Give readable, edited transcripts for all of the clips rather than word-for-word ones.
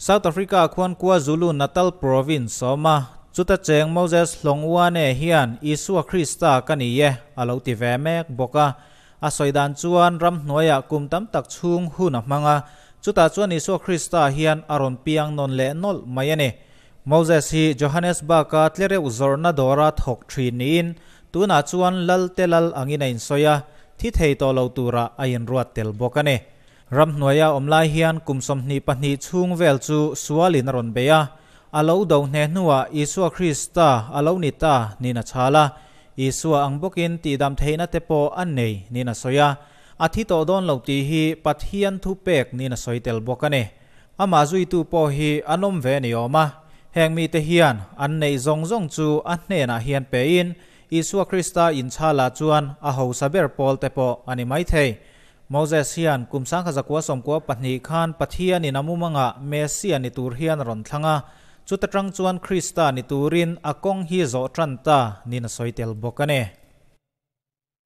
South Africa khuan KwaZulu Natal Province a awm a, chuta cheng Moses Hlongwane hian Isua Krista ka ni e a lo ti ve mek bawk a. A sawi dan chuan ramhnuaiah kum tam tak chhung hun a hmang a, chutah chuan Isua Krista hian a rawn piang nawn leh nawlh mai a ni. Moses hi Johannesburg-a tlereuh zawrhna dawra thawk thin niin tunah chuan lal te lal angin a insawi a, thi thei tawh lo turah a inruat tel bawk a ni. Ramhnuaia awm lai hian kum 22 chhung vel chu sualin a rawn bei a, a lo do hne hnuah Isua Krista a lo ni ta niin a chhal a, Isua ang bawkin tihdam theihna te pawh a nei niin a sawi a, a thi tawh dawn lo tih hi Pathian thu pek niin a sawi tel bawk a ni. Amah zuitu pawh hi an awm ve ni awm a, heng mite hian an neih zawng zawng chu a hnenah hian pein Isua Krista inchhalah chuan a hausa ber pawl te pawh a ni maithei. Moses hian kum 1992 khan Pathianin a mumangah Messia ni tur hian a rawn thlang a, chuta tang chuan Krista ni turin a kawng hi zawh tan ta niin a sawi tel bawk a ni.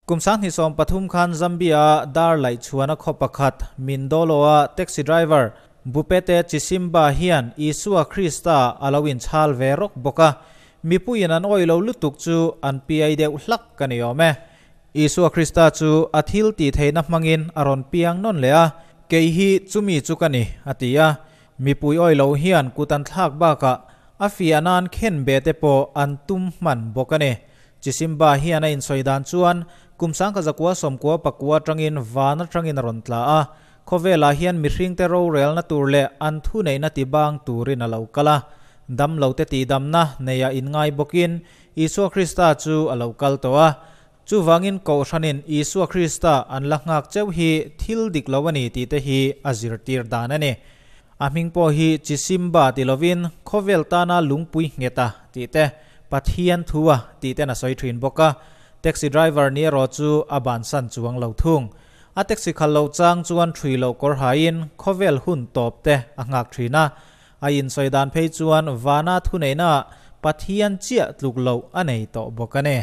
Kum 2030 khan Zambia-a dar laih chhuana khaw pakhat Mindolo-a taxi driver Bupete Chisimba hian Isua Krista a lo inchhal ve rawk bawk a, mipuiin an awih lo lutuk chu an piai deuh hlak a ni awm e. Isua Krista chu a thil tih theihna hmangin a rawn piang nawn leh a, Kei hi chumi chu ka ni, a ti a. Mipui awih lo hian kut an thlak bakah a fiah nan khen be te pawh an tum hman bawk a ni. Chisimba hian a insawi dan chuan kum 1999 atangin van atangin a rawn tla a, khawvelah hian mihringte rorelna tur leh an thuneihna tibang turin a lo kal a. Damlote tihdamna neia inngai bawkin Isua Krista chu a lo kal tawh a. Chuvangin Kohhranin Isua Krista an la nghak cheuh hi thil dik lo a ni tih te hi a zirtir dan a ni. A hming pawh hi Chisimba ti lovin khawvel tana lungpui nghet a tih te, Pathian thu a tih ten a sawi thin bawk a. Taxi driver ni erawh chu a bansan chuang lo thung. A taxi khal loh chang chuan thui loh kawr hain khawvel hun tawp te a nghak thin a. A insawi dan phei chuan vana thuneihna Pathian chiah tluk loh a nei tawh bawk a ni.